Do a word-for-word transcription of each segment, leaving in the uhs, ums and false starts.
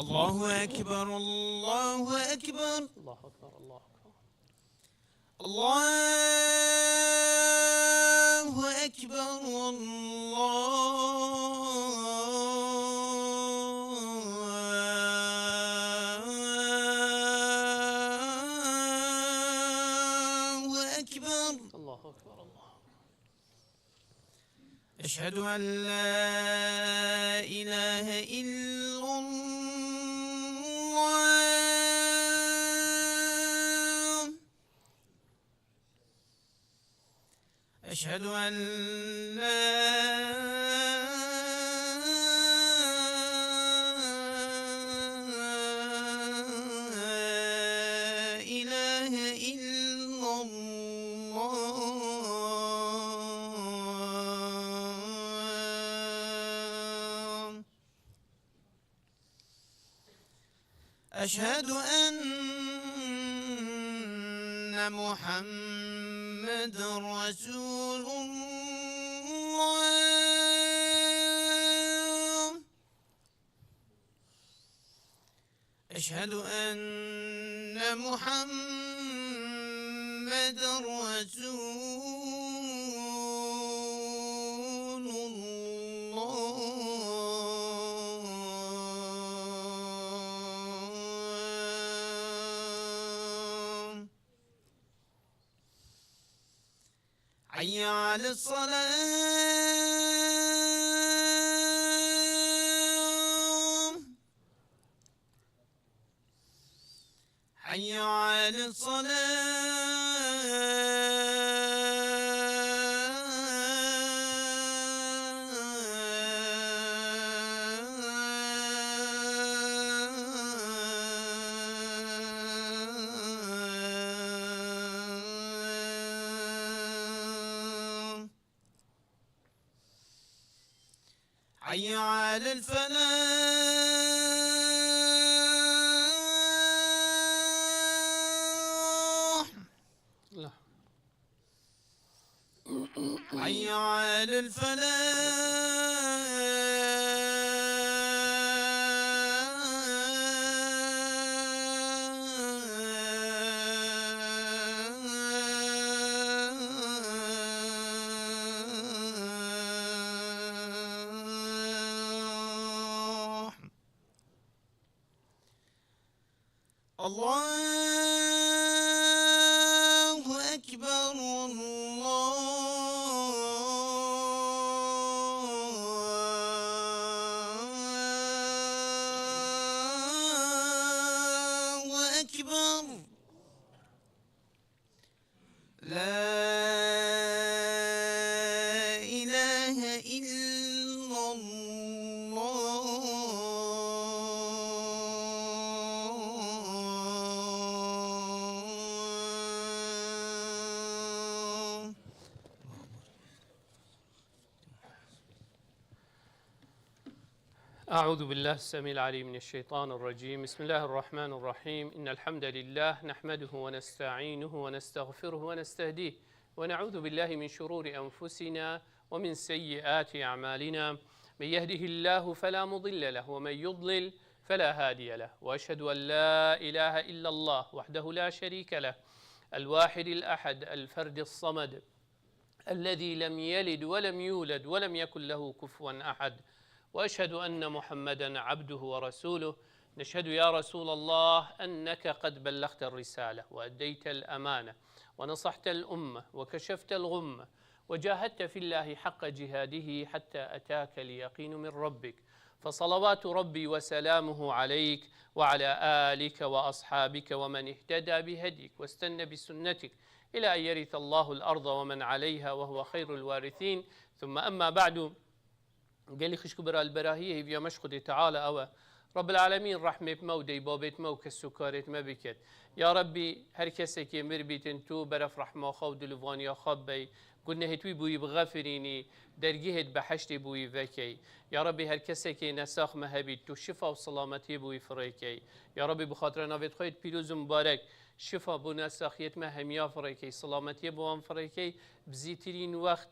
الله أكبر، الله أكبر. الله أكبر، الله أكبر. الله أكبر، الله أكبر. الله أكبر، الله أكبر. أشهد أن لا إله إلا الله. أشهد أن لا إله إلا الله. أشهد أن محمدا رسول الله. أشهد أن محمدا رسول الله. حي على الصلاة. حي على الصلاة. حي على الفلاح. لا. حي على الفلاح. الله أكبر، الله أكبر. لا إله إلا الله. أعوذ بالله السميع العليم من الشيطان الرجيم. بسم الله الرحمن الرحيم. إن الحمد لله نحمده ونستعينه ونستغفره ونستهديه، ونعوذ بالله من شرور أنفسنا ومن سيئات أعمالنا. من يهده الله فلا مضل له، ومن يضلل فلا هادي له. وأشهد أن لا إله إلا الله وحده لا شريك له، الواحد الأحد، الفرد الصمد، الذي لم يلد ولم يولد ولم يكن له كفوا أحد. وأشهد أن محمدا عبده ورسوله. نشهد يا رسول الله أنك قد بلغت الرسالة وأديت الأمانة ونصحت الأمة وكشفت الغمة وجاهدت في الله حق جهاده حتى أتاك اليقين من ربك، فصلوات ربي وسلامه عليك وعلى آلك وأصحابك ومن اهتدى بهديك واستن بسنتك إلى أن يرث الله الأرض ومن عليها وهو خير الوارثين. ثم أما بعد. Gelî xişk û bira, li berahiyê hêviya me ji Xwedê Teala ew e. Rabbil Alemîn rehmê bi me û deybabêt me û kes û karêt me biket. Ya Rebbî, her kesekê mir bîtin, tu beref rehma xwe û dilivaniya xwe bibey, gunehêt wî bo wî bixefirînî, dergehêt behiştê bo wî vekey. Ya Rebbî, her kesekê nesax me hebît, tu şifa û selametiyê bo wî firêkey. Ya Rebbî, bi xatira navêt xwe yêt pîroz û mibarek, şifa bo nesaxiyêt me hemiya firêkey, selametiyê bo wan firêkey, bi zîtirîn wext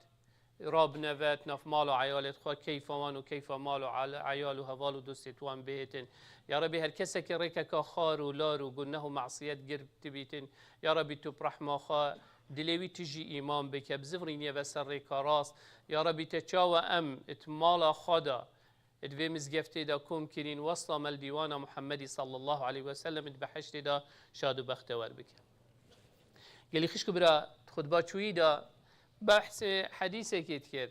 rabine ve di nav mal û eyalê xwe, keyfa wan û keyfa mal û al-, eyal û heval û dostêt wan bihêtin. Ya Rebî, her kesekî rêkeka xar û lar û guneh û masiyet girtibîtin. Ya Rebî, tu bi rehma xwe dilê wî tijî îman bike, bizivirîniye ve ser rêka rast. Ya Rebî, te çawa em di mala xwe de, di vê mizgeftê de kom kirîn, wesla me li dîwana Muhemmedî sallallahu aleyhi ve sellem di behiştê de şad û bextewer bike. Gelî xişk û bira, di xutba çûyî de behsê hedîsekê dikir.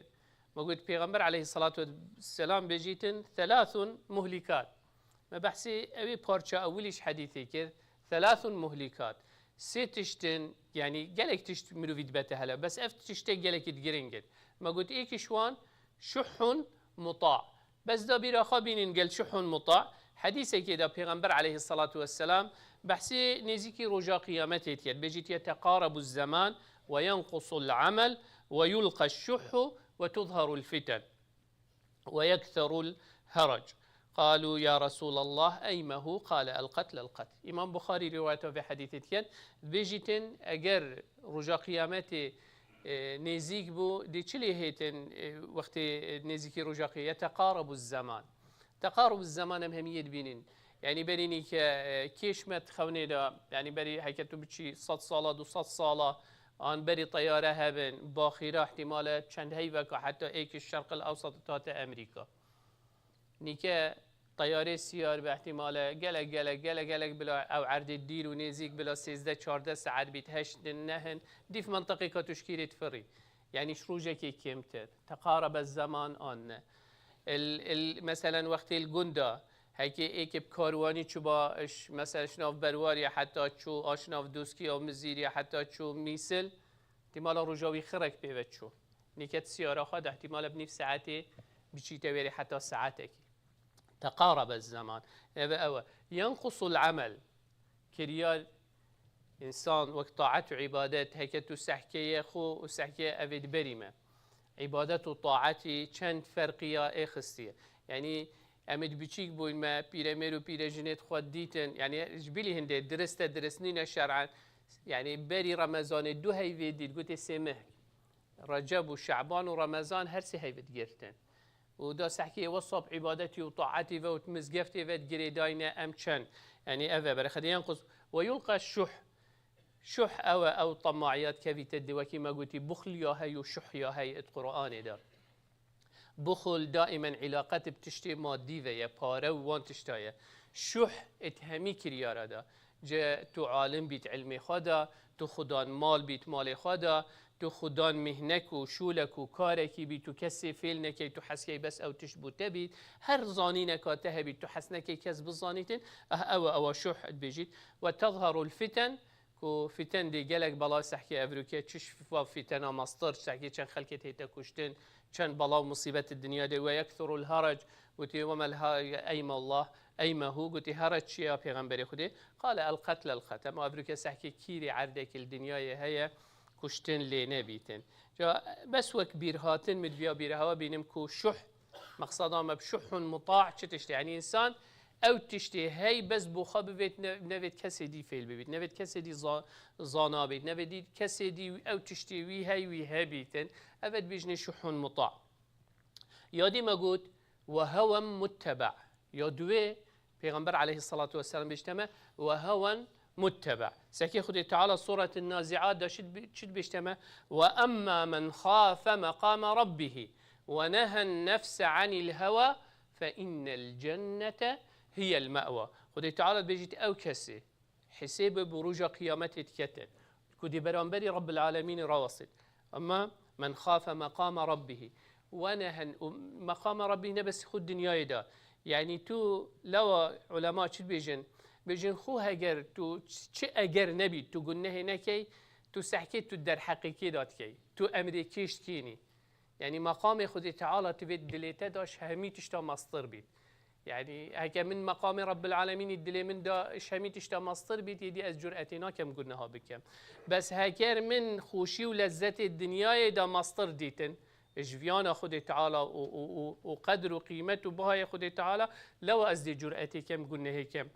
Me got, Pêxember aleyhissalatu vesselam bêjîtin, "Thelathun muhlikat." Me behsê ewê parça ewilî ji hedîsê kir, "Thelathun muhlikat." Sê tiştin, yanî gelek tişt mirovî dibete hele, bes ev tiştê gelekî giring in. Me got, êkî ji wan şuhun muta. Bes da bîra xwe bînin gel şuhun muta. Hedîsekê de Pêxember aleyhissalatu vesselam behsê nêzîkî roja qiyametê diket. Bêjîtiye, "Teqarabu zeman ve yenqusul amel ve yulqa şuhu ve tuzharul fiten ve yekthurul herac." Qalu, "Ya Resulallah, eymehu?" Qale, "El qetl, el qetl." Îmam Buxarî rîwayeta vê hedîsê diket. Dibêjîtin, eger roja qiyametê, e, nêzîk bû, dê çi lê hêtin, e, wextê, e, nêzîkî roja qiyê-, yeteqarabu zeman. Teqarabu zeman em hemiyê dibînin. Yanî berî nîke, e, kêş me di xewnê de, yanî berî heke tu biçî sed sala, du sed sala, an berî teyare hebin, baxîra ihtimale çend heyveka heta êkî Şerqil Ewsat hate Emerîka. Nîke teyarê siyar bi ihtimale gelek, gelek, gelek, gelek bila ew erdê dîr û nêzîk bila sêzdeh çardeh saet bît, heşt din, nehin, dîf mentiqê ka tu ji kîrê difirî. Yanî ji rojekê kêmtir. Teqarabe zeman an ne. Il, il, meselen wextê li gunda, hekê êkê bi karwanî çûba, ş-, meselen ji nav Berwariye heta çû, a ji nav Doskiya û Mizîriye heta çû Mîsil, dîmala roja wî xirek pê ve çû. Nîket siyara xwe de ihtimale bi nîv saetê biçîte wêrê heta saetekî. Teqarabe zeman. Eve ew e. Yenqusul amel. Kiryar însan wek taet û îbadet, heke tu sehkeye xwe û sehkeye evê diberî me. Îbadet û taetî çend ferqiya ê xistiye. Yanî em ê di biçîk bûyn me, pîremêr û pîrejinêt xwe dîtin. Yanî ji bilî hindê dirist e, dirist nîne şer'en. Yanî berî Remezanê du heyvê dît, gotê sê meh. Receb û Şeban û Remezan her sê heyvê digirtin. Û da sehkê wesab îbadetî û taetî ve û mizgeftê ve girêdayne em çend. Yanî ev e berexedê yenqus. Ve yulqa şuh. Şuh ew e, ew temaiyat kevîte di wekî me gotî buxl ya hey û şuh ya hey it Qur'anê de. Buxl daimen îlaqet bi tiştê madî ve ye, pare û wan tişta ye. Şuh it hemî kiryara de. Ce tu alim bît ilmê xwe de, tu xudan mal bît malê xwe de, tu xudan mîhnek û şûlek û karekî bît û kesê fêl nekey, tu hez key bes ew tişt bû te bît. Her zanîneka te hebît, tu hez nekey kes bizanîtin, eh, ew e, ewa şuh dibêjît. Ve tezherul fiten, ku fiten dê gelek bela sehkê evrûke, çi şifa fitena mastir, sehkê çend xelkê tête kuştin, çend bela û musîbet di dinya de, ve yekthurul harec, gotî, "Ve mel ha-, eyme Allah, eyme hu?" Gotî, "Harec çi ye ya Pêxemberê Xwedê?" Qale, "El qetl, el qetl." Em evrûke sehkê kîrê erdekî li dinyayê heye, kuştin lê nebîtin. Ca bes wek bîrhatin min diviya bîrhewa bînim ku şuh, meqseda me bi şuhun muta çi tiştê? Yanî însan ew tiştê hey bes bo xwe bivêt, ne-, nevêt kesê dî fêl bibît, nevêt kesê dî za-, zana bît, nevêt dî kesê dî ew tiştê wî hey wî hebîtin. Ev e dibêjinê şuhun muta. Ya dî me got, "Ve hewen mutteba." Ya duwê, Pêxember aleyhissalatu vesselam bêjte me, "Ve hewen mutteba." Sekê Xwedê Teala Suretin Naziat de şi-, çi dibêjte me? "Ve emma men xafe meqame rabbihi ve nehen nefse anil hewa fe innel cennete hiyel me'wa." Xwedê Teala dibêjît ew kesê. Hesêbe bi roja qiyametê dikete. Ku di beramberî Rabbil Alemînê rawestît. Ama men xafe meqame Rabbihî. Ve nehen, û meqame Rabbihî ne bes xwe dinyayê de. Yanî tu lewa ulema çi dibêjin? Bêjin xwe heger tu ç-, çi eger nebî, tu gunehê nekey, tu sehkê tu derheqîkê de dikey. Tu emrê kêş dikênî. Yanî meqamê Xwedê Teala ti vê dilê te de ji hemî tişta mestir bît. Yanî heke min meqamê Rabbil Alemînî dilê min de ji hemî tişta mestir bît, yêdî ez curetê nakem guneha bikem. Bes heker min xweşî û lezzetê dinyayê de mestir dîtin, ji viyana Xwedê Teala û, û, û, û qedr û qîmet û bihayê Xwedê Teala, lewa ez dê curetê kem, gunehê kem.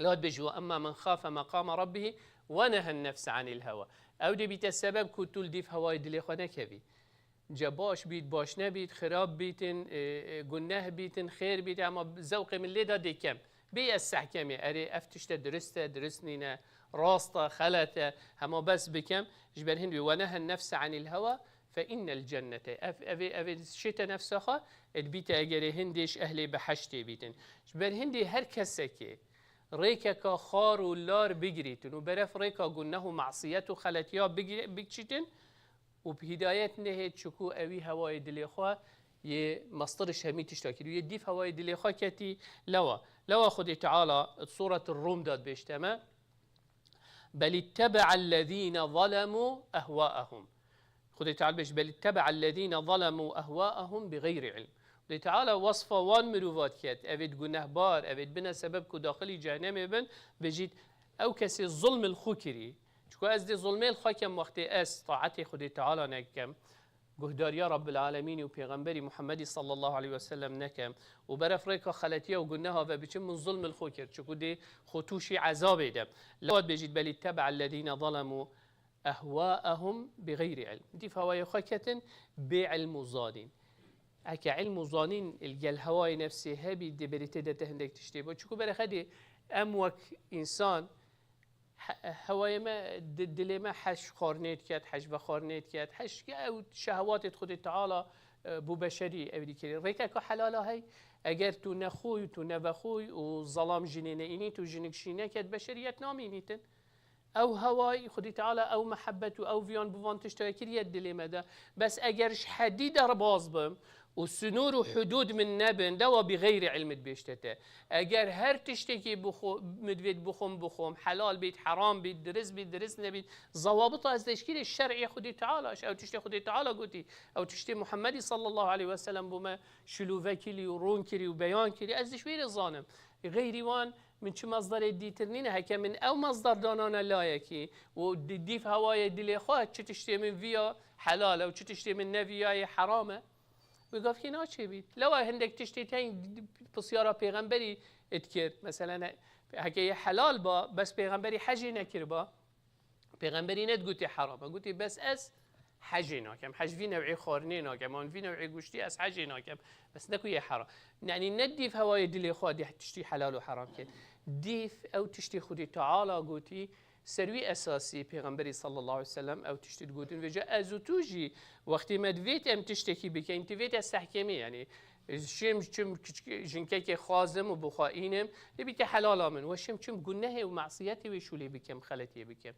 La dibêjî, "Ve emma men xafe meqame Rabbihî ve nehen nefse anil hewa." Ew dê bîte sebeb ku tu li dîv hewayê dilê xwe nekevî. Ca baş bît, baş nebît, xirab bîtin, e, e, guneh bîtin, xêr bît, ama zewqê min lê da dê kem. Bê ez sehkemê, erê ev tişte dirist e, dirist nîne, rast e, xelet e, hema bes bikem. Ji ber hindê, "Ve nehen nefse anil hewa fe innel cennete." Ev, ev, ev şête nefsa xwe, ed bîte egerê hindê ji ehlê beheştê bîtin. Ji ber hindê her kesekê rêkeka xar û lar bigirîtin û beref rêka guneh û masiyet û xeletiya bigire-, biçîtin, û bi hidayet nehê, çiku ewî hewayê dilê xwe yê mestir ji hemî tişta kir û yê dîv hewayê dilê xwe ketî lewa. Lewa Xwedê Teala di Sûret Rûm de dibêjte me, "Bel ittebe'ellezîne zalemû ehwaehum." Xwedê Teala dibêje, "Bel ittebe'ellezîne zalemû ehwaehum bi xeyrî ilm." Xwedê Teala wesfa wan mirova diket, evêt gunehbar, evêt bine sebeb ku daxilî cehennemê bin, bêjît, ew kesê zulm li xwe kirî, Çiku ez dê zulmê li xwe kem wextê ez taetê Xwedê Teala nekem, guhdariya Rabbil Alemînî û Pêxemberî Muhemmedî sallallahu aleyhi ve sellem nekem û beref rêka xeletiya û guneha ve biçim, min zulm li xwe kir. Çiku dê xwe tûşî ezabê dem. Lewa dibêjît, "Bel ittebe'ellezîne zalemû ehwaehum bi xeyrî ilm." Dîv hewayê xwe ketin bê ilm û zanîn. Eke ilm û zanîn li gel hewayê nefsê hebî, dê berê tê de te hindek tiştê bo. Çiku berê xedê em wek însan He-, hewayê me, di-, dilê me heş xwarnê diket, heş vexwarnê diket, heş ew şehewatê Xwedê Teala, e, bo beşerî ewî dikirî. Rêkeka helala hey, eger tu ne xûy, tu ne vexûy û zelam jinê neînî, tu jinik şî neket, beşeriyet namînîtin. Ew hewayî Xwedê Teala, ew mehebet û ew viyan bi van tişta kiriye dilê me de. Bes eger ji hedî derbaz bim, û sinûr û hudûd min nebin, dewa bi xeyrî ilm dibêjte te. Eger her tiştekî bixwe-, min divêt bixwim, bixwim, helal bît, heram bît, dirist bît, dirist nebît, zewabita ez leşkirê şer'ê Xwedê Teala, ew tiştê Xwedê Teala gotî, ew tiştê Muhemmedî sallallahu aleyhi ve sellem bo me şilûve kirî û rûn kirî û beyan kirî, ez ji wê re zanim. Xeyrî wan min çi mezdarê dîtir nîne, heke min ew mezdar danane layekî û di-, dîv hewayê dilê xwe, çi tiştê min viya helal e û çi tiştê min neviya yê heram e. Wê gavkê naçêbît. Lewa hindek tiştê teng pisyara pêxemberî dikir. Mesela ne, heke yê helal ba, bes pêxemberî hecê nekiriba. Pêxemberî nedgotî heram e. Gotî, bes ez hecê nakem. Hec vî new'ê xwarinê nakem. An vî new'ê goştî ez hecê nakem. Bes ne ku yê heram. Yanî ne dîv hewayê dilê xwe dê tiştî helal û heram kir. Dîv ew tiştê Xwedê Teala gotî, Ser wî esasî Pêxemberî sallallahu aleyhi ve sellem ew tiştî digotin. Vêca ez û tu jî wextê me divêt em tiştekî bikeyn, divêt ez sehkemî, yanî şêm çim kiçik-, jinkekê xwazim û bixwe înim, dibîte helala min. We şêm çim gunehê û masiyetê wê şûlê bikem, xeletiyê bikem.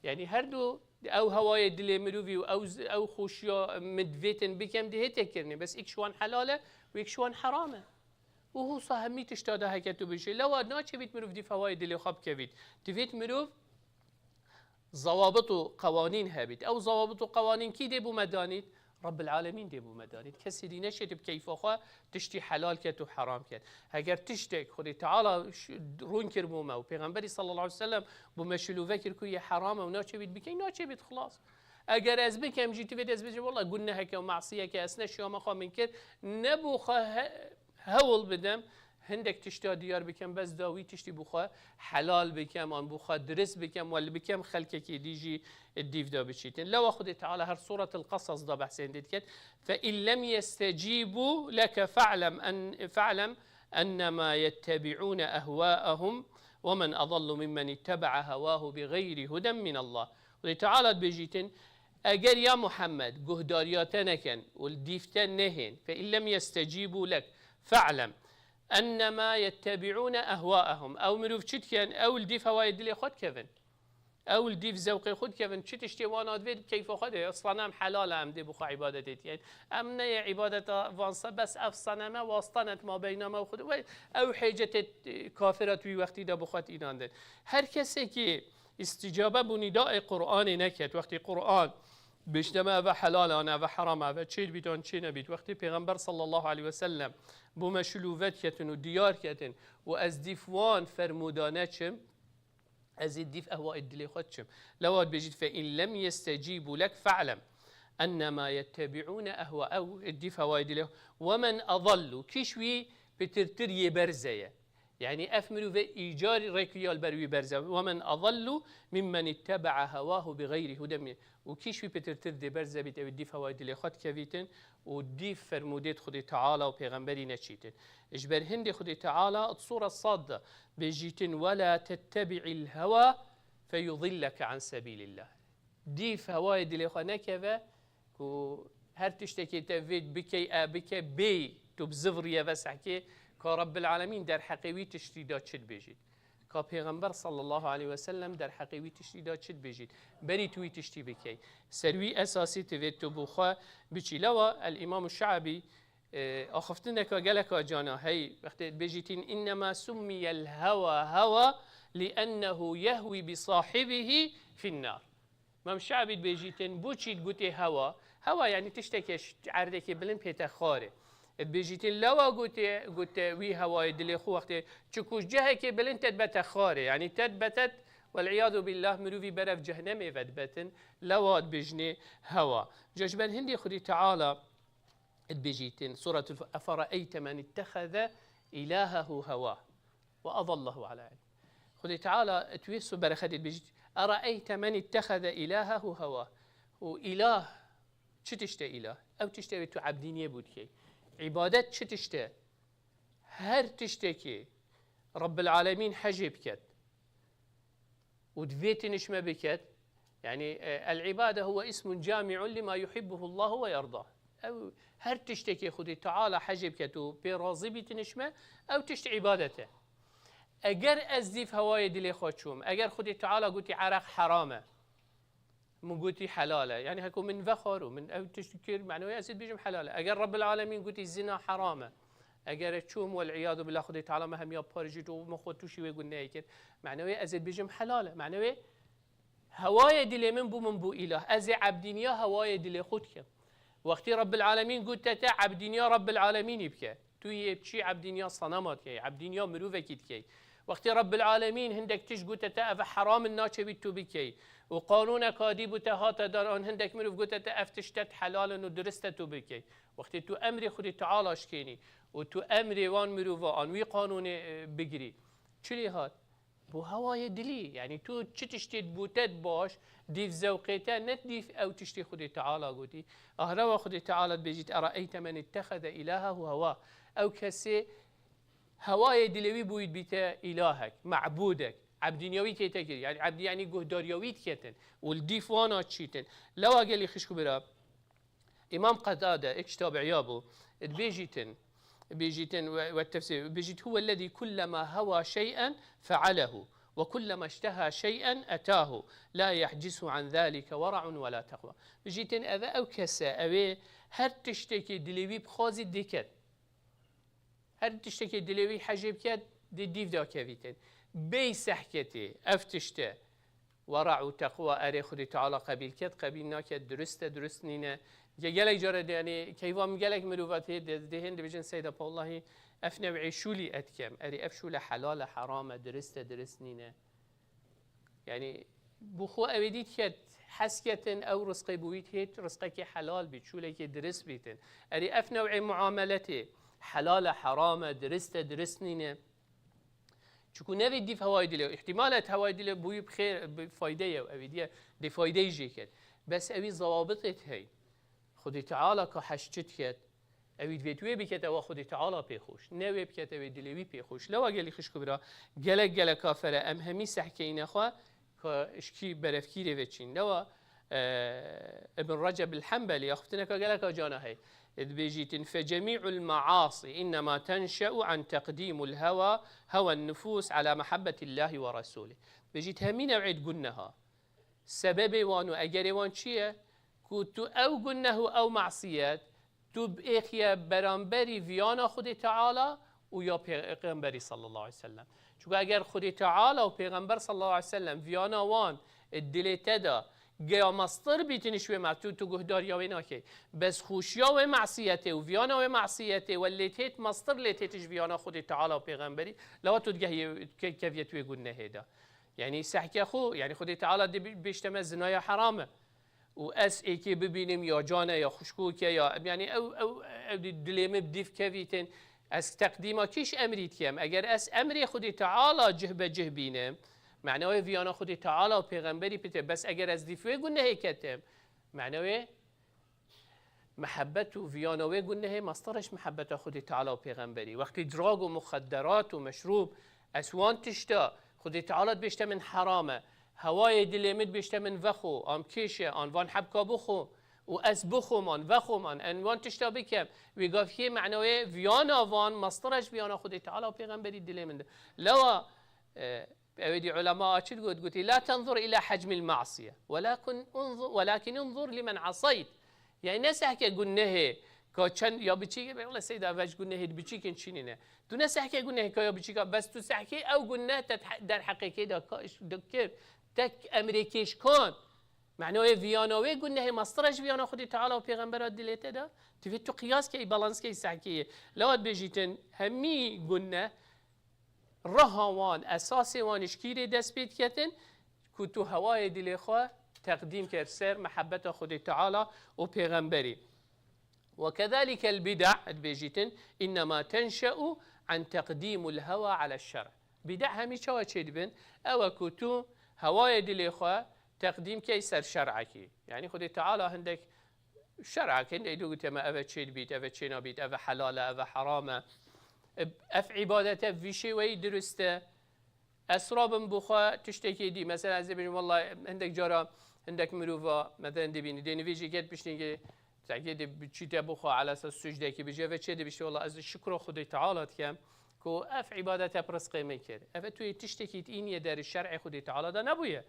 Yanî her du ew hewayê dilê mirovî û ew z-, ew xweşiya min divêtin bikem, dihê tekirinê. Bes êk ji wan helal e û êk ji wan heram e. Û husa hemî tişta de heke tu bijî. Lewa naçêvît mirov dîv hewayê dilê xwe bikevît. Divêt mirov zewabit û qewanîn hebît. Ew zewabit û qewanîn kî dê bo me danît? Rabbil Alemîn dê bo me danît. Kesî dî neşêt bi keyfa xwe tiştî helal ket û heram ket. Heger tiştek Xwedê Teala ş-, rûn kir bo me û Pêxemberî sallallahu aleyhi ve sellem bo me şilûve kir ku yê heram e û naçêvît bikeyn, naçêvît xilas. Eger ez bikem jî, tu vê dest bijî, wela guneheke û masiyeke ez ne şiyama xwe min kir, ne bo xwe he-, hewl bidim, hindek tişta diyar bikem, bes dawî tiştî bo xwe helal bikem, an bo xwe dirist bikem, we li bikem xelkekî dî jî dîv de biçîtin. Lewa Xwedê Teala her Sûretil Qesas de behsên dê diket. Fe in lem yestecîbû leke fe'lem en-, fe'lem ennemâ yettebi'ûne ehwâehum ve men adallu mimmen ittebe'a hewâhu bi gayri huden minallah. Xwedê Teala dibêjîtin, eger ya Muhammed guhdariya te neken û li dîv te nehên, fe in lem yestecîbû lek, fe'lem, ennemâ yettebi'ûne ehwâehum. Ew mirov çi dikin? Ew li dîv hewayê dilê xwe dikevin. Ew li dîv zewqê xwe dikevin. Çi tiştê wana divê di keyfa xwe de. Senem helal e, em dê bi xwe îbadetê dikin. Em neyê îbadeta van se-, bes ev seneme wastan et ma beyna me û Xwedê. Wey, ew hêcetê, e, kafira tu wî wextî de bi xwe dînandin. Her kesekî îstîcabe bo nîdaê Qur'anê neket, wextî Qur'an bêjte me eve helal e, eve heram e, eve çê dibît, an çê nebît. Wextî Pêxember sallallahu aleyhi ve sellem bo me şilûve diketin û diyar ketin û ez dîv wan fermûda neçim, ez ê dîv ehwayê dilê xwe diçim. Lewa dibêjît, fe in lem yestecîbû lek fe'lem ennemâ yettebi'ûne ehwa-, ew ê dîv hewayê dilê xwe. Ve men adallu, kî ji wî pitirtir yê berze ye. Yani ev mirove îcar rêkliya li ber wî berze. "Ve men adallu mimmen itteba'a hewahu bi gayri huden min." Û kî ji wî pitirtir dê berze bît, ew ê dîv hewayê dilê xwe dikevîtin û dîv fermûdê di Xwedê Teala û pêxemberî neçîtin. Ji ber hindê Xwedê Teala di Sûra Sad de bêjîtin, "Ve la tettebi'il hewa feyudilleke an sebîlillah." Dîv hewayê dilê xwe nekeve ku her tiştekê te vê bikey, e bike, bêyî tu bi ziv riyeve sehkê, ka Rabbil Alemîn derheqê wî tiştî de çi dibêjît. Ka Pêxember sallallahu aleyhi ve sellem derheqê wî tiştî de çi dibêjît. Berî tu wî tiştî bikey. Ser wî esasî tu vê tu bi xwe biçî. Lewa El Îmam Şe'bî, e, axiftineka geleka cana hey, wextê dibêjîtîn, "Innema summiyel hewa hewa li ennehu yehwi bi sahibihî fin nar." Mam Şe'bî dibêjîtin, "Bo çî digotê hewa?" Hewa, yani tiştekê ş-, erdekê bilind pê te xwarê. Dibêjîtin, "Lewa gotê, gote wî hewayê dilê xwe wextê, çiku ji cihekê bilind te dibete xwarê, yani te dibete, wel'iyadu billah, mirovî berev cehnemê ve dibetin, lewa dibêjinê hewa." Ca ji ber hindê Xwedî Teala dibêjîtin, Suratul F-, "Efere'eyte men itteheze ilahehu hewa ve adallahu ala ilm." Xwedê Teala tu wê su berexedê dibêjît, "Ere'eyte men itteheze ilahehu hewa." Û îlah, çi tişt e îlah? Ew tişt e wê tu ebdîniyê bû dikey. Îbadet çi tişt e? Her tiştekî Rabbil Alemîn hejê biket û divê tinişme biket, yani, e, el-îbade huwe ismun cami'un lima yuhibbuhu Allahu ve yarda. Ew her tiştekî Xwedê Teala hejê biket û pê razî bî tinişme, ew tişt îbadet e. Eger ez dîv hewayê dilê xwe çûm, eger Xwedê Teala gotî ereq heram e, min gotî helal e. Yani heko min vexwar û min ew tişt kir, mane wê ez ê dibêjim helal e. Eger Rabbil Alemîn gotî zina heram e, eger ez çûm, wel'iyadu billah, Xwedê Teala me hemiya parêjît û min xwe tûşî wê gunehê kir, mane wê ez ê dibêjim helal e. Mane wê hewayê dilê min bû, min bû îlah. Ez ê ebdîniya hewayê dilê xwe dikim. Wextî Rabbil Alemîn gote te ebdîniya Rabbil Alemînî bike, tu yê biçî ebdîniya senema dikey, ebdîniya mirovekî dikey. Wextî Rabbil Alemîn hindek tişt gote te, "Ev heram in, naçe wî tu bikey." Û qanûneka dî bo te hate dan, an hindek mirov gote te, "Ev tişt te helal in û dirist e tu bikey." Wextê tu emrê Xwedê Teala şikênî û tu emrê wan mirova an wî qanûnê, e, bigirî, çi lê hat? Bo hewayê dilî. Yani tu çi tiştê bo te baş, dîv zewqê te, ne dîv ew tiştê Xwedê Teala gotî. Ahrewa Xwedê Teala dibêjît, "Ere'eyte men itteheze ilahehu hewa." Ew kesê hewayê dilê wî bûyî dibîte îlahek, mebûdek. Ebdîniya wî tête kir. Yani ebdî yani guhdariya wî diketin. Û li dîv wana çîtin. Lewa gelî xişk û bira, Îmam Qetade, êk ji tabi'iya bû, dibêjîtin, bêjîtin we, we tefsîr, bêjît, "Huwellezî kullema hewa şey'en fe'alehu ve kullema işteha şey'en etahu, la yehcisu an zalike vera'un ve la teqwa." Bêjîtin, ev e ew kes e, ew ê her tiştekî dilê wî bixwazî diket. Her tiştekî dilê wî hejê biket, dê dîv dakevîtin. Bêy sehketê, ev tişt e. Wera û teqwa erê Xwedê Teala qebîl ket, qebîl naket, dirust e, dirust nîne. Ge-, gelek care de, yani, keyfa min gelek mirova tê de, dê hên dibêjin, "Seyda, pa wellahî ev new'ê şûlî ez dikem." Erê, ev şûle helal e, heram e, dirist e, dirist nîne. Yani, bo xwe ew ê dî diket, hez ketin, ew rizqê bo wî dihêt, rizqekê helal bît, şûlekê dirist bîtin. Erê, ev new'ê muameletê helal e, heram e, dirist e, dirist nîne. Çiku nevê dîv hewayê dilê, îhtîmal e hewayê dilê bo wî bi xêr, bi fayde ye, evî diye dê faydeyî jê ket. Bes ewî zewabitê hey. Xwedê Teala ka heş çi diket, ewî divêt wê biket ewa Xwedê Teala pê xweş. Ne wê biket ewê dilê wî pê xweş. Lewa gelî xişk û bira, gelek gelek kafere em hemî sehkeyîne xwe ka ji kî berevkîrê ve çîn. Lewa, e, Ibn Receb el-Hembelî, axiftineka geleka cana hey. Dibêjîtin, "Fe cemî'ul me'asî innema tenşe'u an teqdîmul hewa, hewen nufûs ala mehabbetillahi ve rasûlih." Bêjît, hemî new'ê guneha. Sebebê wan û egerê wan çi ye? Ku tu ew guneh û ew masiyet, tu biêxiye beramberî viyana Xwedê Teala û ya Pêxemberî sallallahu aleyhi ve sellem. Çunku eger Xwedê Teala û Pêxember sallallahu aleyhi ve sellem viyana wan, e, dilê te de geya mestir bîtin ji wê me, tu, tu guhdariya wê nakey. Bes xweşiya wê masiyetê û viyana wê masiyetê we lê têt mestir lê têt ji viyana Xwedê Teala û Pêxemberî, lewa tu digehiyê ke-, keviyet wê gunehê de. Yani sehke xwe, yani Xwedê Teala dê bi-, bêjte me zinaya heram e. Û ez êkê bibînim ya can e ya xuşkok e ya, yani ew, ew, ew dî dilê min bi dîv kevîtin. Ez teqdîma kîş emrî dikem? Eger ez emrê Xwedê Teala cih be cih bînim, mena wê viyana Xwedê Teala û pêxemberî pite. Bes eger ez dîf wê gunehê ketim, mena wê mihebet û viyana wê gunehê mastir e ji mihebeta Xwedê Teala û pêxemberî. Wextî drag û muxedderat û meşrûb, ez wan tişta, Xwedê Teala dibêjte min heram e, hewayê dilê min dibêjte min vexwe, an kêş e, an van hebka bixwe û ez bixwim an, vexwim an, en wan tişta bikem, wê gavkê mena wê viyana van mastir e ji viyana Xwedê Teala û pêxemberî dilê min de. Lewa, e, Ew ê dî ulema çi digot? Gotî, "La tenzur ila hecmil masiye, welakin unzur, welakin unzur limen asayt." Yani ne sehke gunehê ka çend ya biçîk, wele seyda vej gunehê biçîkin çinine. Tu ne sehke gunehê ka ya biçîka, bes tu sehke ew guneh te derheqekê de ka iş dikir, tek emrê kêşkan. Menoyê viyana wê gunehê mastir e ji viyana Xwedê Teala û Pêxembera dilê te de. Tu vê tu qiyas key, balans key sehkeyê. Lewa dibêjîtin, hemî guneh, reha wan, esasê wan ji kîrê dest pê diketin, ku tu hewayê dilê xwe teqdîm kir ser mihebeta Xwedê Teala û Pêxemberî. Ve kezalike el bid'a, dibêjîtin, innema tenşe'u an teqdîmul hewa ala şer'. Bid'a hemî çawa çêdibin? Ew e ku tu hewayê dilê xwe teqdîm key ser şer'ekî. Yani Xwedê Teala hindek şer'ek hindek dû goteme, eve çêdibît, eve çênabît, eve helal e, eve heram e. E, ev îbadet e, vî şêweyî dirust e. Ez rabim bo xwe tiştekê dî. Mesela ez dibêjim, wellahî hindek cara hindek mirova, mesela dibînî, dê nivêjê ket piştîngê, tekê dê çîte bo xwe, elesa sucdekî bije ve çê dibişte, wellahî ez şikro Xwedê Teala dikem ku ev îbadet e bi rizqê min kir. Eve tu yê tiştekî dî niye derê şer'ê Xwedê Teala de nebûye.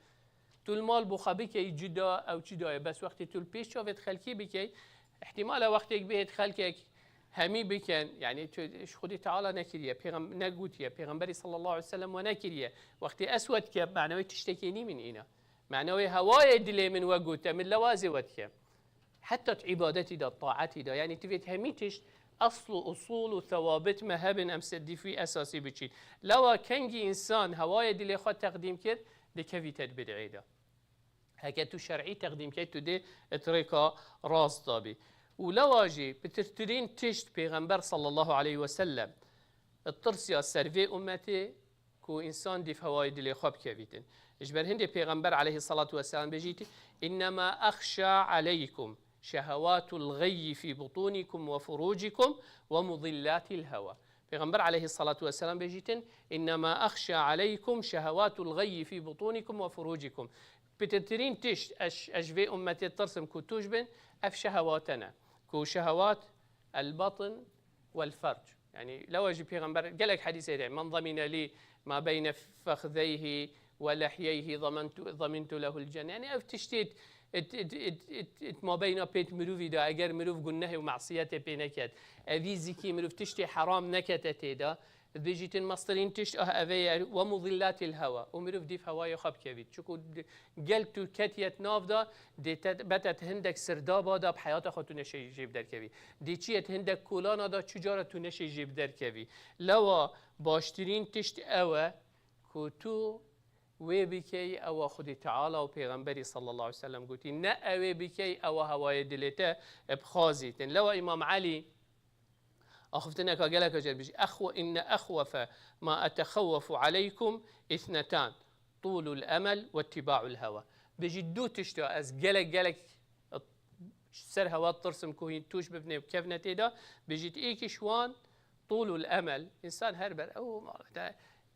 Tu li mal bo xwe bikey cida, ew cida ye. Bes wextê tu li pêş çavêt xelkî bikey, ihtimale wextêk bihêt xelkek hemî bikin, yani tu ji Xwedê Teala nekiriye, pêxem-, negotiye, Pêxemberî sallallahu aleyhi ve sellem we nekiriye. Wextê ez we dikem, mena wê tiştekê nî min îna. Mena wê hewayê dilê min we gote, min lewazê we dikem. Heta di îbadetî de, taetî de, yani tu vêt hemî tişt, esl û usul û thewabit me hebin, em ser dîf wî esasî biçîn. Lewa kengî însan hewayê dilê xwe teqdîm kir, dikevîte di bid'ê de. Heke tu şer'î teqdîm key, tu dê di rêka rast de bî. Û lewa jî pitirtirîn tişt Pêxember sallallahu aleyhi ve sellem tirsiya ser vê ummetê ku însan dîf hewayê dilê xwe bikevîtin. Ji ber hindê Pêxember aleyhissalatu vesselam bêjîtî, "Innema exşa aleykum şehewatul gayyi fi butunikum ve furucikum ve mudillatil hewa." Pêxember aleyhissalatu vesselam bêjîtin, "Innema exşa aleykum şehewatul gayyi fi butunikum ve furucikum." Pitirtirîn tişt ez, ez ji vê ummetê tirsim ku tûj bin, ev şehewate ne. Ku şehewat el-batn wel-ferc. Yani lewa jî Pêxember gelek hedîsê de, "Men zamine lî ma beyne fexzeyhî ve lehyeyhî zamentu, zamintu lehul cenne." Yani ev tiştê it, it, it, it, it, it mabeyna pêt mirovî de, eger mirov gunehê û masiyetê pê neket, evî zikî mirov tiştê heram nekete tê de, dibêjîtin mestirîn tişt ah eve ye, "Ve mudillatil hewa." Û mirov dîf hewayê xwe bikevît. Çiku di-, gel tu ketiye di nav de, dê te, bete di hindek sirdaba de bi heyata xwe tu neşê jê bi derkevî. Dê çiye di hindek kolana de çi cara tu neşê jê bi derkevî. Lewa baştirîn tişt ew e ku tu wê bikey ewa Xwedê Teala û Pêxemberî sallallahu aleyhi ve sellem gotî. Ne ewê bikey ewa hewayê dilê te bixwazîtin. Lewa Îmam Elî axiftineka gelek car bêjî, "Exwe-, inne exwefe ma etexewwefu aleykum isnetan, tulul emel ve ittiba'ul hewa." Bêjî, "Du tişta ez gelek, gelek ser hewa tirsim ku hîn tûş bibinê û kevne tê de." Bêjît, êkî ji wan tulul emel, însan her ber, ew ma-, de,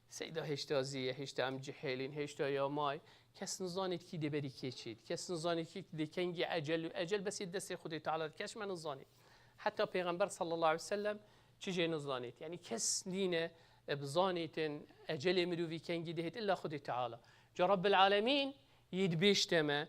seyda hêşta zî ye, hêşta em cihêlîn, hêşta ya may. Kes nizanît kî dê berî kê çêt. Kes nizanît kî dê kengî ecel, ecel besî destê Xwedê Teala. Kes me nizanît. Heta Pêxember sallallahu aleyhi ve sellem çi jê nizanît. Yani kes nîne, e, bizanîtin ecelê mirovî kengî dihêt illa Xwedê Teala. Ca Rabbil Alemîn yê dibêjte me,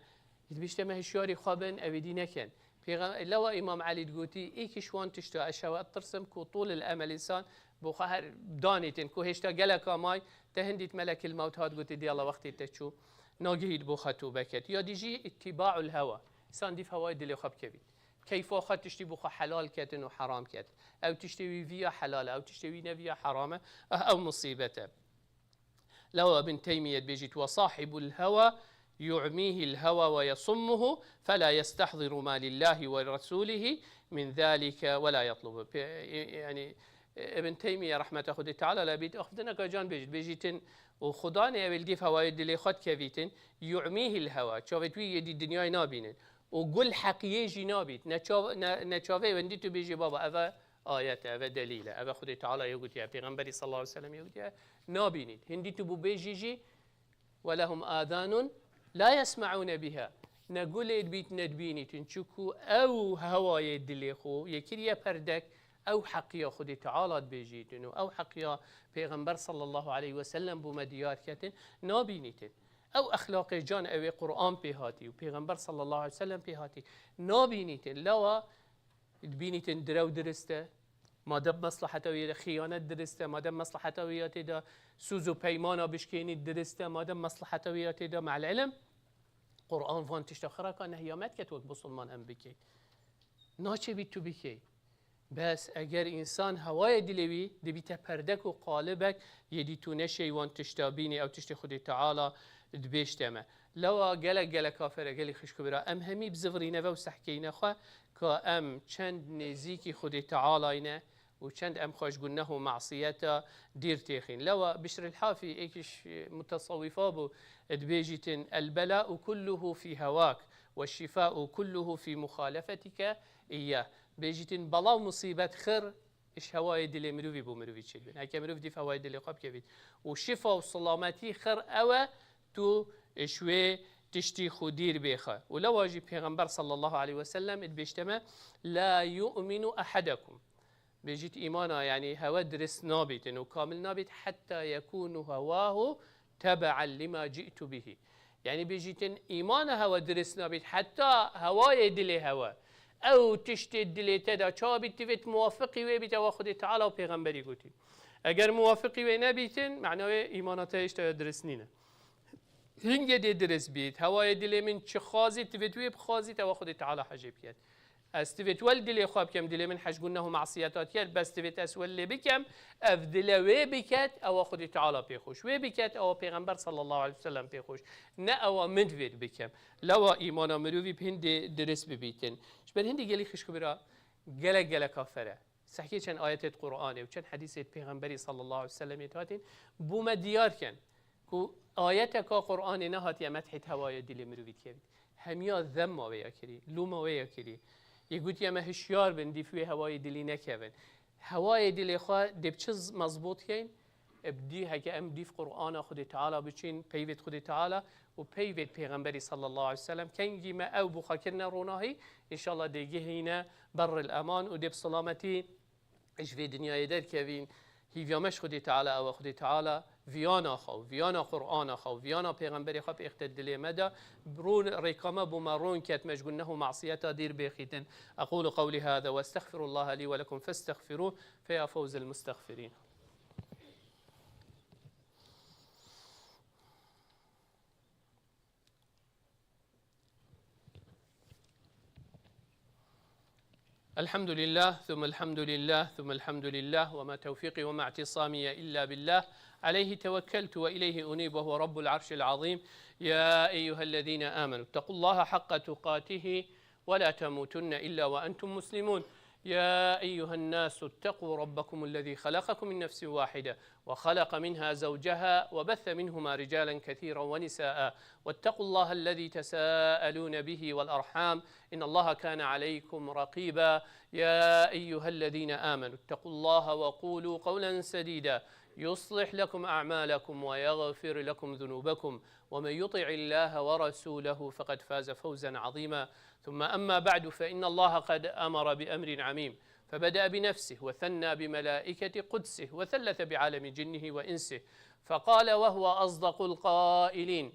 yê dibêjte me hişyarî xwe bin, ew ê dî nekin. Pêxe-, lewa Îmam Elî digotî, êkî ji wan tişta ez şewa tirsim ku tulil emel însan bo xwe her danîtin ku hêşta geleka may, te hindît melekil mewt hat gotî, "Diyala wextê te çû, nagihît bo xwe tûbe ket." Ya dî jî ittibaul hewa. Însan dîf hewayê dilê xwe bikevît. Keyfa xwe tiştî bo xwe helal ketin û heram ket. Ew tiştê wî viya helal e, ew tiştê wî neviya heram e. Ah, ew musîbet e. Lewa Ibn Teymiyye dibêjît, "Ve sahibul hewa yu'mihil hewa ve yasummuhu, fela yestahziru ma lillahi ve rasulihi min zalike ve la yatlubu." Pe-, yani, Ibn Teymiye rehmeta Xwedê Teala lê bît, axiftineka can bêjît, bêjîtin, û Xudanê ew ê li dîf hewayê dilê xwe dikevîtin, yu'mîhil hewa, çavê wî yê dî dinyayê nabînin. Û gul heqiyê jî nabît. Ne çav-, ne, ne çavê wendî tu bêjî, baba, eve ayet e, eve delîl e, eve Xwedê Teala yê gotiye, Pêxemberî sallallahu aleyhi ve sellem yê gotiye, nabînît. Hindî tu bû bêjî jî, "Ve lehum âzânun lâ yesme'ûne biha." Ne gulê dibît, ne dibînîtin. Çiku ew hewayê dilê xwe yê kiriye perdek, ew heqiya Xwedê Teala dibêjîtin û ew heqiya Pêxember sallallahu aleyhi ve sellem bo me diyar ketin, nabînîtin. Ew exlaqê can ew ê Qur'an pê hatî û Pêxember sallallahu aleyhi ve sellem pê hatî, nabînîtin. Lewa dibînîtin direw dirist e, madem meslaheta wî de xiyanet dirist e, madem meslaheta wî ya tê de sûz û peymana bişkênî dirist e, madem meslaheta wî ya tê de, me'el ilim, Qur'an van tişta xiraka nehiya me diket wek Musulman em bikey. Naçe bî tu bikey. Bes eger însan hewayê dilê wî dibîte perdek û qalibek, yê dî tu neşey wan tişta bînî, ew tiştê Xwedê Teala dibêjte me. Lewa gelek gelek kafir e, gelî xişk û bira. Em hemî bi zivirîne ve û sehkeyne xwe ka em çend nêzîkî Xwedê Tealayne û çend em xwe ji guneh û masiyeta dîr têxîn. Lewa Bişr el Hafî êkî ji mutesewîfa bû, dibêjîtin, "El bela'u kulluhu fî hewak ve şifa'u kulluhu fî muxalefetike iyyah." Bêjîtin, bela û musîbet xir ji hewayê dilê mirovî bo mirovî çêdibin. Heke mirov dîf hewayê dilê xwe bikevît. Û şifa û silametî xir ew e, tu ji wê tiştî xwe dîr bêxe. Û lewa jî Pêxember sallallahu aleyhi ve sellem dibêjte me, "La yu'minu ahadukum." Bêjît îmana, yanî hewe dirist nabîtin û kamil nabît, "hetta yekûnu hewahu tebe'en lima ci'tu bihi." Yanî bêjîtin îmana hewe dirist nabît, heta hewayê dilê hewe. Ew tiştê dilê te de çawa bît, divêt muwafiqî wê bît, ewa Xwedê Teala û Pêxemberî gotî. Eger muwafiqî wê nebîtin, mena wê îmana te hêşta ya dirist nîne. Hingê dê dirist bît, hewayê dilê min çi xwazît, divêt wê bixwazît, ewa Xwedê Teala hejê biket. Ez divêt wel dilê xwe bikem, dilê min hej guneh û masiyeta tiye, bes divêt ez wel lê bikem, ev dile wê biket, ewa Xwedê Teala pê xweş. Wê biket, ewa Pêxember sallallahu aleyhi ve sellem pê xweş. Ne ewa min divêt bikem. Lewa îmana mirovî bi hindê dirist bibîtin. Ji ber hindî gelî xişk û bira gelek geleka fere. Sehkê çend ayetê di Qur'anê û çend hedîsê di Pêxemberî sallallahu aleyhi ve sellemê hatin, bo me diyar ken ku ayeteka Qur'anê nehatiye methê hewayê dilê mirovî dikevît. Hemiya zemma wê ya kirî, lûma wê ya kirî. Yê gotiye me hişyar bin, dîf wê hewayê dilî nekevin. Hewayê dilê xwe dê bi çi z-, mezbût keyn? E, bi dî heke em dîf Qur'ana Xwedê Teala biçin, peyvêt Xwedê Teala û peyvêt Pêxemberî sallallahu aleyhi ve sellem. Kengî me ew bo xwe kirine ronahî, înşallah dê gihîne berril eman û dê bi selametî ji vê dinyayê derkevîn. Hîviya me ji Xwedê Teala ew e, Xwedê Teala viyana xwe û viyana Qur'ana xwe û viyana Pêxemberê xwe bêxte dilê me de. Ron, rêka me bo me ron ket, me ji guneh û masiyeta dîr bêxîtin. أقول قولي هذا وأستغفر الله لي ولكم فاستغفروه فيا فوز المستغفرين. الحمد لله، ثم الحمد لله، ثم الحمد لله، وما توفيقي وما اعتصامي إلا بالله، عليه توكلت وإليه أنيب، وهو رب العرش العظيم. يا أيها الذين آمنوا اتقوا الله حق تقاته ولا تموتن إلا وأنتم مسلمون. يا أيها الناس اتقوا ربكم الذي خلقكم من نفس واحدة وخلق منها زوجها وبث منهما رجالا كثيرا ونساء واتقوا الله الذي تساءلون به والأرحام إن الله كان عليكم رقيبا. يا أيها الذين آمنوا اتقوا الله وقولوا قولا سديدا يصلح لكم أعمالكم ويغفر لكم ذنوبكم ومن يطع الله ورسوله فقد فاز فوزا عظيما. ثم أما بعد، فإن الله قد أمر بأمر عميم، فبدأ بنفسه وثنى بملائكة قدسه وثلث بعالم جنه وإنسه، فقال وهو أصدق القائلين: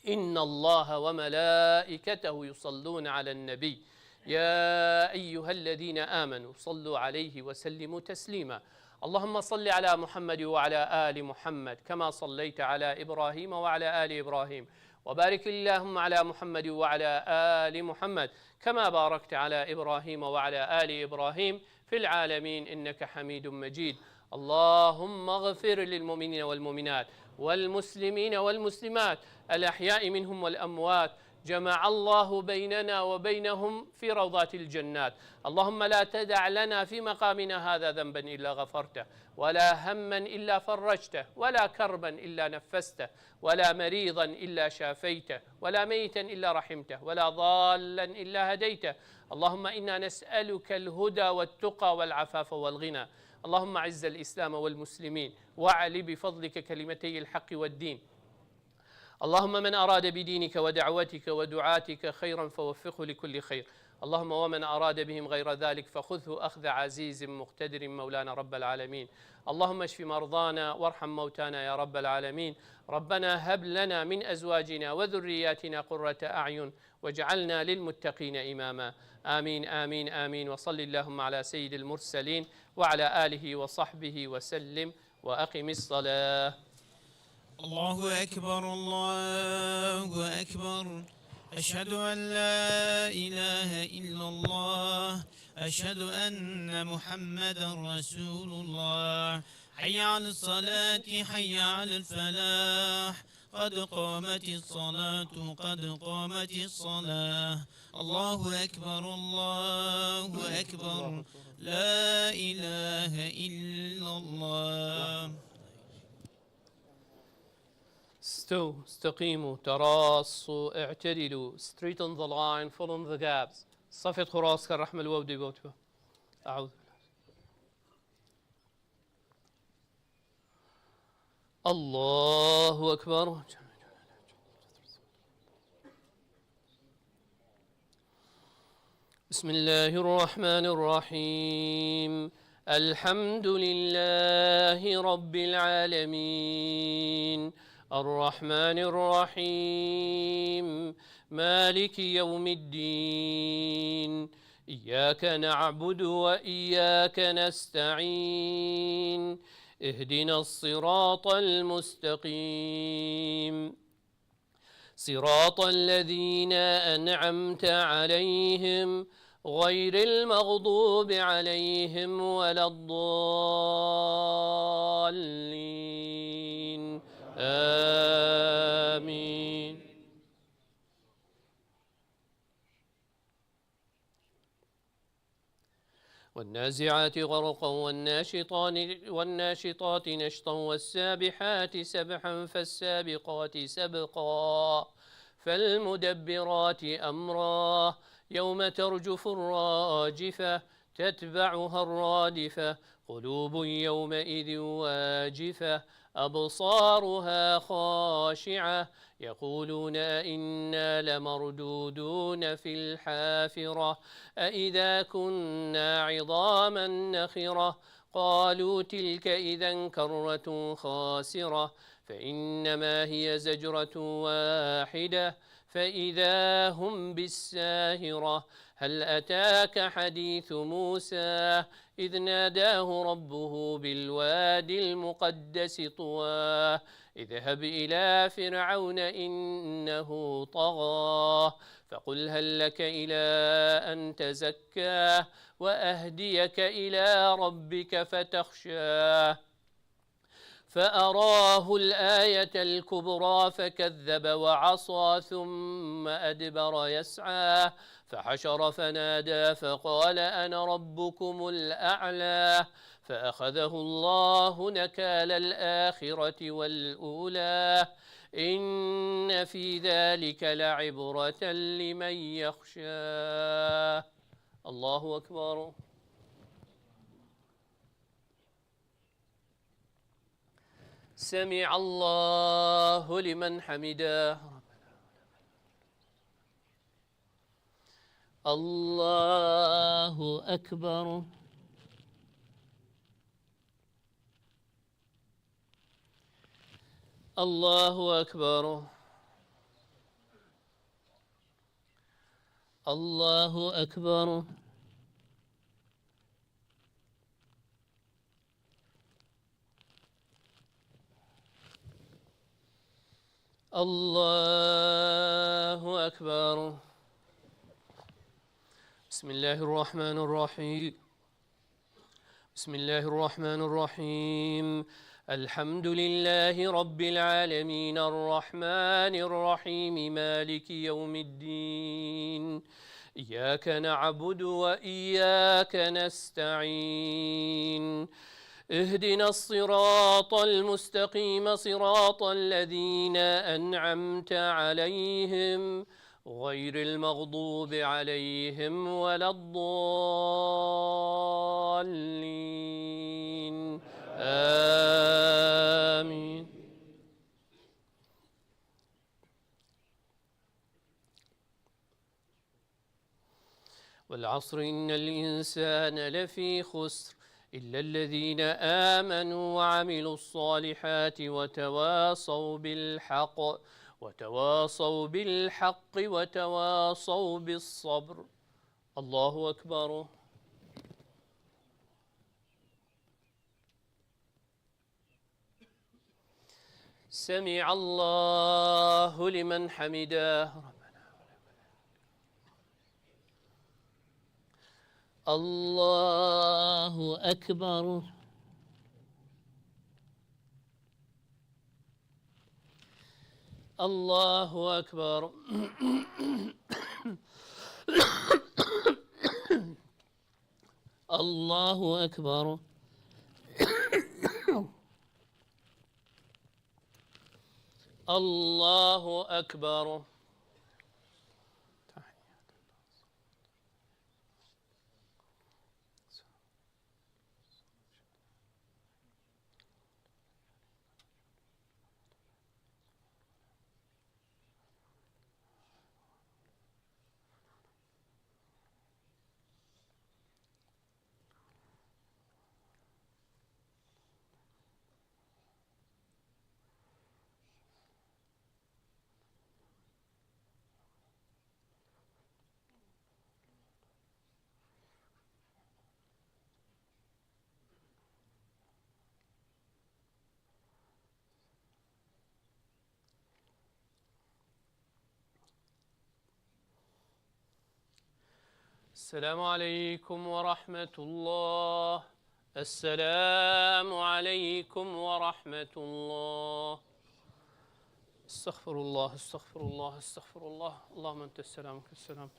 إن الله وملائكته يصلون على النبي، يا أيها الذين آمنوا صلوا عليه وسلموا تسليما. اللهم صل على محمد وعلى آل محمد كما صليت على إبراهيم وعلى آل إبراهيم، وبارك اللهم على محمد وعلى آل محمد كما باركت على إبراهيم وعلى آل إبراهيم في العالمين إنك حميد مجيد. اللهم اغفر للمؤمنين والمؤمنات والمسلمين والمسلمات الأحياء منهم والأموات جمع الله بيننا وبينهم في روضات الجنات. اللهم لا تدع لنا في مقامنا هذا ذنبا إلا غفرته، ولا هما إلا فرجته، ولا كربا إلا نفسته، ولا مريضا إلا شافيته، ولا ميتا إلا رحمته، ولا ضالا إلا هديته. اللهم إنا نسألك الهدى والتقى والعفاف والغنى. اللهم أعز الإسلام والمسلمين، وأعل بفضلك كلمتي الحق والدين. اللهم من أراد بدينك ودعوتك ودعاتك خيرا فوفقه لكل خير. اللهم ومن أراد بهم غير ذلك فخذه أخذ عزيز مقتدر مولانا رب العالمين. اللهم اشف مرضانا وارحم موتانا يا رب العالمين. ربنا هب لنا من أزواجنا وذرياتنا قرة أعين واجعلنا للمتقين إماما. آمين، آمين، آمين. وصل اللهم على سيد المرسلين وعلى آله وصحبه وسلم. وأقم الصلاة. الله أكبر، الله أكبر. أشهد أن لا إله إلا الله. أشهد أن محمدا رسول الله. حي على الصلاة، حي على الفلاح. قد قامت الصلاة، قد قامت الصلاة. الله أكبر، الله أكبر. لا إله إلا الله. استووا، استقيموا، تراصوا، اعتدلوا. Straighten the line, fill in the gaps. صفت خراس كالرحمة الودي بوتبة. أعوذ بالله. الله أكبر. بسم الله الرحمن الرحيم. الحمد لله رب العالمين. الرحمن الرحيم. مالك يوم الدين. إياك نعبد وإياك نستعين. اهدنا الصراط المستقيم. صراط الذين أنعمت عليهم غير المغضوب عليهم ولا الضالين. آمين. والنازعات غرقا والناشطان-، والناشطات نشطا والسابحات سبحا فالسابقات سبقا فالمدبرات أمرا يوم ترجف الراجفة تتبعها الرادفة قلوب يومئذ واجفة أبصارها خاشعة يقولون أئنا لمردودون في الحافرة أإذا كنا عظاما نخرة قالوا تلك إذا كرة خاسرة فإنما هي زجرة واحدة فإذا هم بالساهرة هل أتاك حديث موسى إذ ناداه ربه بالواد المقدس طوى اذهب إلى فرعون إنه طغى فقل هل لك إلى أن تزكى وأهديك إلى ربك فتخشى فأراه الآية الكبرى فكذب وعصى ثم أدبر يسعى فحشر فنادى فقال أنا ربكم الأعلى فأخذه الله نكال الآخرة والأولى إن في ذلك لعبرة لمن يخشى. الله أكبر. سمع الله لمن حمده. الله أكبر. الله أكبر. الله أكبر. الله أكبر. بسم الله الرحمن الرحيم. بسم الله الرحمن الرحيم. الحمد لله رب العالمين، الرحمن الرحيم، مالك يوم الدين، إياك نعبد وإياك نستعين، اهدنا الصراط المستقيم، صراط الذين أنعمت عليهم، غير المغضوب عليهم ولا الضالين. آمين. والعصر، إن الإنسان لفي خسر، إلا الذين آمنوا وعملوا الصالحات وتواصوا بالحق، وتواصوا بالحق وتواصوا بالصبر. الله أكبر. سمع الله لمن حمده. الله أكبر. الله أكبر. الله أكبر. الله أكبر. السلام عليكم ورحمة الله. السلام عليكم ورحمة الله. استغفر الله، استغفر الله، استغفر الله. اللهم أنت السلام، منك السلام.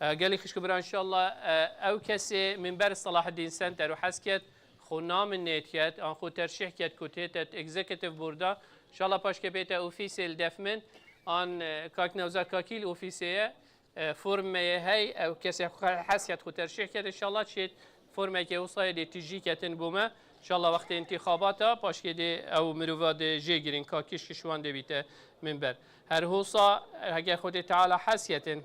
E, gelî xişk û bira, înşallah, e, ew kesê min ber Salahaddin Center û hez ket, xwe nominate ket, an xwe terşîh ket ku tête executive boarda, înşallah paşke bête ofîsê li def min, an, e, kak Newzar Kakî li ofîsê ye, e, form me yê hey, ew kesê xwe hez ket xwe terşîh ket, înşallah çêt formekê wisa yê dê tijî ketin bo me. Înşallah wextê întîxabata paşkê dê ew mirova dê jê girîn, ka kişkiş wan dê bîte min ber. Her hosa, heger Xwedê Teala hez ketin.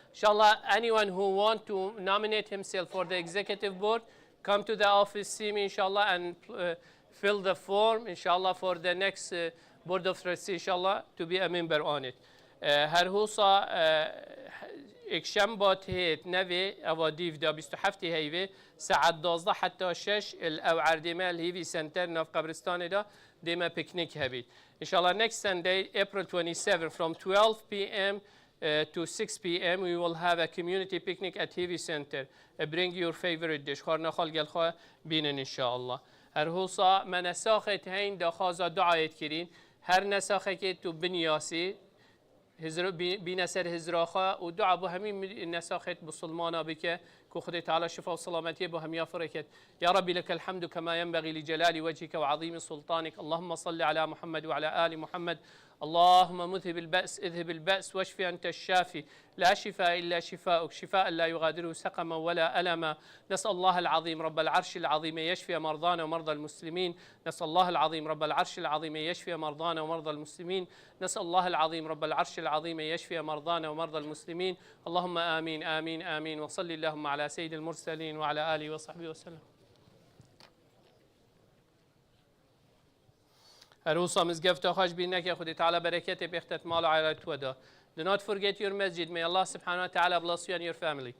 Înşallah, anyone who want to nominate himself for the executive board, come to the office, see me, inshallah, and, uh, fill the form, inshallah, for the next, uh, board of trustees, inshallah, to be a member on it. E, her hosa, e, êkşemba têt nevê, eva dîv de bîst û heftê heyvê, saet duwazdeh heta şeş, il ew erdê me, li Hîvî Center, nav qebristanê de, dê me piknik hebît. Inshallah, next Sunday, April twenty-seven, from twelve p m, uh, to six p m, we will have a community picnic at Hîvî Center. Uh, bring your favorite dish. Xwarina xwe li gel xwe bînin, inshallah. Her hosa me nesaxê heyn daxwaza duayê dikirîn. Her nesaxekê tu binyasî, hizr-, bî-, bîne ser hizra xwe û dua bo hemî mi-, nesaxêt Musulmana bike, ku Xwedê Teala şifa û selametiyê bo hemiya fireket. يا رب لك الحمد كما ينبغي لجلال وجهك وعظيم سلطانك. اللهم صل على محمد وعلى آل محمد. اللهم مذهب البأس، اذهب البأس، واشف أنت الشافي، لا شفاء إلا شفاؤك، شفاء لا يغادر سقما ولا ألما. نسأل الله العظيم رب العرش العظيم أن يشفي مرضانا ومرضى المسلمين. نسأل الله العظيم رب العرش العظيم أن يشفي مرضانا ومرضى المسلمين. نسأل الله العظيم رب العرش العظيم أن يشفي مرضانا ومرضى المسلمين. اللهم آمين، آمين، آمين. وصل اللهم على سيد المرسلين وعلى آله وصحبه وسلم. Her wisa mizgefta xwe ji bîr neke, Xwedê Teala bereketê bêxte di mal û aîlet we de. Do not forget your masjid. May Allah subhanahu wa ta'ala bless you and your family.